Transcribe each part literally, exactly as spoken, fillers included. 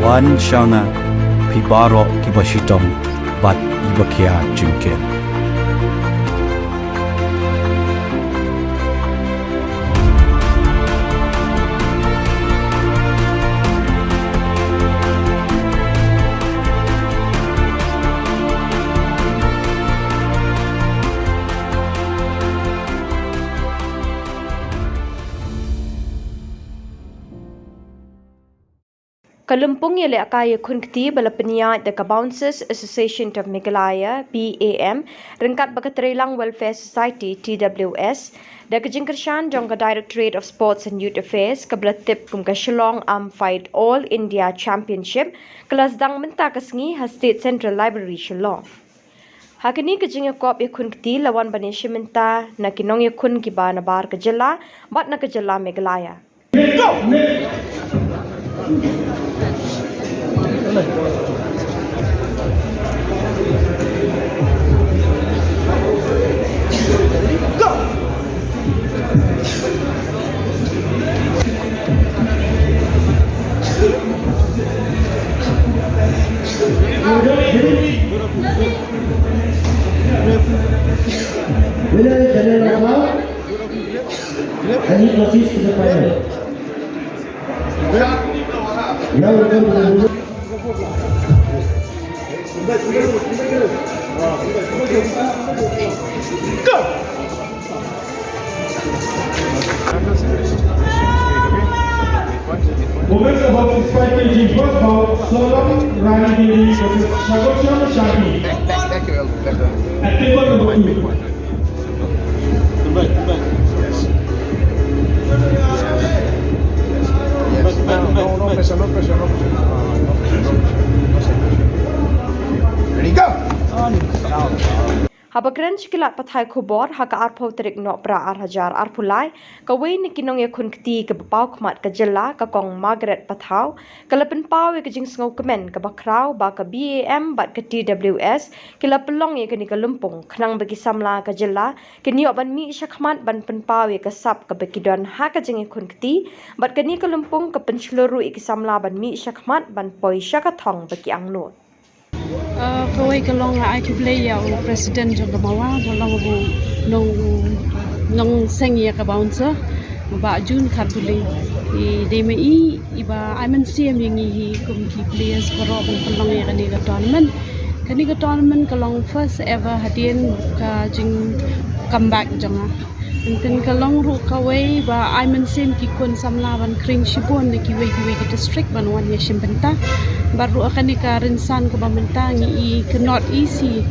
Wan sha nga, phi baroh kiba shitom bad kiba khia jingkit. Ka lympung ïalehkai ïakhun kti ba la pynïaid da ka Bouncers Association of Meghalaya, BAM, ryngkat bad ka Treilang Welfare Society, TWS, da ka jingkyrshan jong ka Directorate of Sports and Youth Affairs, kaba la tip kum ka Shillong Arm Fight All India Championship, ka la sdang mynta ka sngi ha State Central Library, Shillong. Ha kane ka jingïakop ïakhun kti la wan ban ïashim bynta na ki nongïakhun kiba nabar ka jylla bad na ka jylla Meghalaya. Winner is Daniel Rafael. And he proceeds to the final. Now we come to the Women's above sixty-five K G first bout, Sonam Rani Devi versus Shagocham Shanti. At table number two. Yes. No, no, no pressure, no pressure, no pressure. No pressure, no pressure. Ready, go! Haba kren sha ki lad pathai khubor ha ka arphew tarik Nohprah arhajar arphew lai, kawei na ki nongïakhun kti kaba paw khmat ka jylla, ka Kong Margaret Pathaw, ka la pynpaw ïa ka jingsngewkmen kaba khraw ba ka BAM bad ka TWS ki la pynlong ïa kane ka lympung khnang ba ki samla ka jylla kin ïoh ban mih shakhmat ban pynpaw ïa ka sap kaba ki don ha ka jingïakhun kti, bad kane ka lympung ka pynshlur ruh ïa ki samla ban mih shakhmat ban poi sha ka thong ba ki angnud. Uh, kawei ka long ai khublei ïa u president jong ka MAWA, ba long u nong, nongseng ïa ka bouncer, u Bah June Kharpuli. I dei ma i iba ai mynsiem ïa ngi hi kum ki players baroh ban pynlong ïa kane ka tournament. Kane ka tournament ka long first ever hadien ka jing comeback jong nga. Hynrei ka long ruh kawei ba ai mynsiem ki khun samla ban khring shibun na kiwei kiwei ki district ban wan ïashim bynta. Bad ruh ha kane ka rynsan kaba mynta ngi i ka North East hi,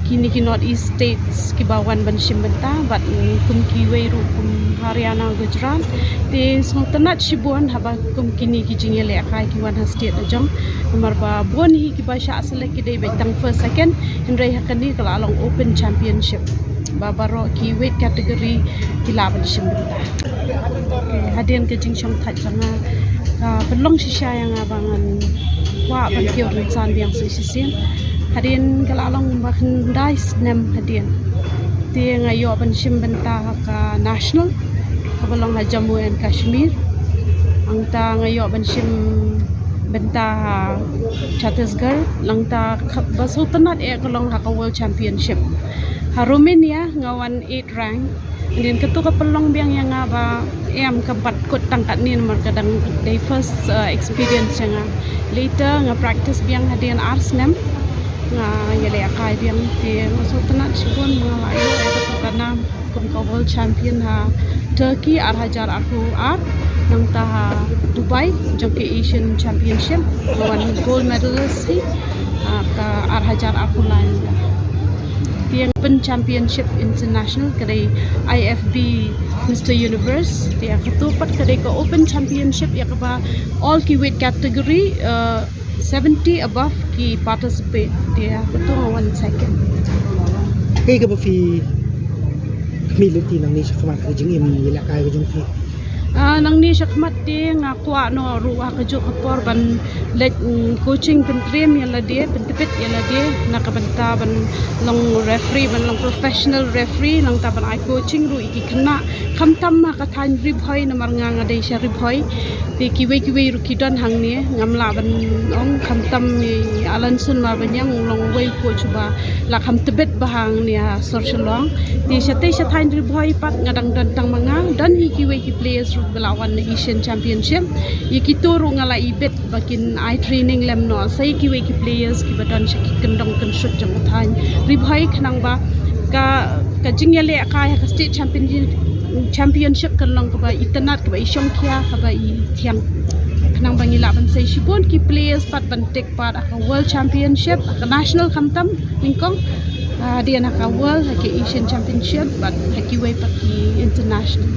kine ki North East states kiba wan ban shim bynta, bad, mm, kum kiwei ruh kum Haryana, Gujarat. Te sngewtynnat shibun haba kum kine ki jingïalehkai ki wan ha state la jong. Namar ba bun hi kiba shah select ki dei beit tang first, second, hynrei ha kane ka la long open championship. Ba baroh ki weight category ki lah ban shim bynta. Okay, hadien ka jingshongthait jong nga, ka pynlong shisha ïa nga ba ngan kwah ban kiew rynsan biang sa shisien. Hadien ka la long ba khyndai snem hadien. Te nga ïoh ban shim bynta ha ka national, kaba long ha Jammu and Kashmir. Hangta nga ïoh ban shim bynta ha Chhattisgarh, nangta kaba sngewtynnat eh ka long ha ka World Championship. Ha Romania nga wan eight rank. Hadien kato ka pynlong biang ïa nga ba em kam pat kut tang katne namar ka dang dei first, uh, experience ïa nga. Later nga practice biang hadien ar snem. Nga ïalehkai biang te nga sngewtynnat shibun ba nga la ïoh ïa kato ka nam kum ka world champion ha Turkey arhajar arphew ar, nangta ha Dubai jong ka Asian Championship nga wan gold medalist hi, ah, ka arhajar arphew lai nangta. Te ïa ka Open Championship International ka dei I F B Mister Universe, te ïa kato pat ka dei ka Open Championship ïa kaba all ki weight category, uh, seventy above ki participate. Te ïa kato nga wan second. Kaei kaba phi khmih lynti nangne shakhmat ha ka jingim ïalehkai ka jong phi? Ah, nangne shakhmat te nga kwah noh ruh ha kajuh ka por ban leit, mm, coaching, pyntriem ïa lade, pyntbit ïa lade na ka bynta ban long referee, ban long professional referee, nangta ban ai coaching ruh ïa ki khynnah, khamtam ha ka thaiñ Ri Bhoi namar nga nga dei sha Ri Bhoi. Te kiwei kiwei ruh ki don hangne, ngam lah ban ong, khamtam i Alanson Marbaniang u long uwei u coach ba la kham tbit bha hangne ha sor Shillong. Te shatei sha thaiñ Ri Bhoi pat nga dang don tang ma nga, don hi kiwei ki players ruh ba la wan na Asian Championship. Ïa kito ruh nga la ibit ba kin ai training lem noh sa ïa kiwei ki players kiba don sha ki kyndong kynsut jong ka thaiñ Ri Bhoi, khnang ba ka, ka jingïalehkai ha ka state champion-, championship kan long kaba itynnad, kaba ishongkhia, kaba ithiang, khnang ba ngi lah ban sei shibun ki players pat ban take part ha ka World Championship, ha ka national khamtam nyngkong, ah, dei na ka World, ha ka Asian Championship bad ha kiwei pat ki international.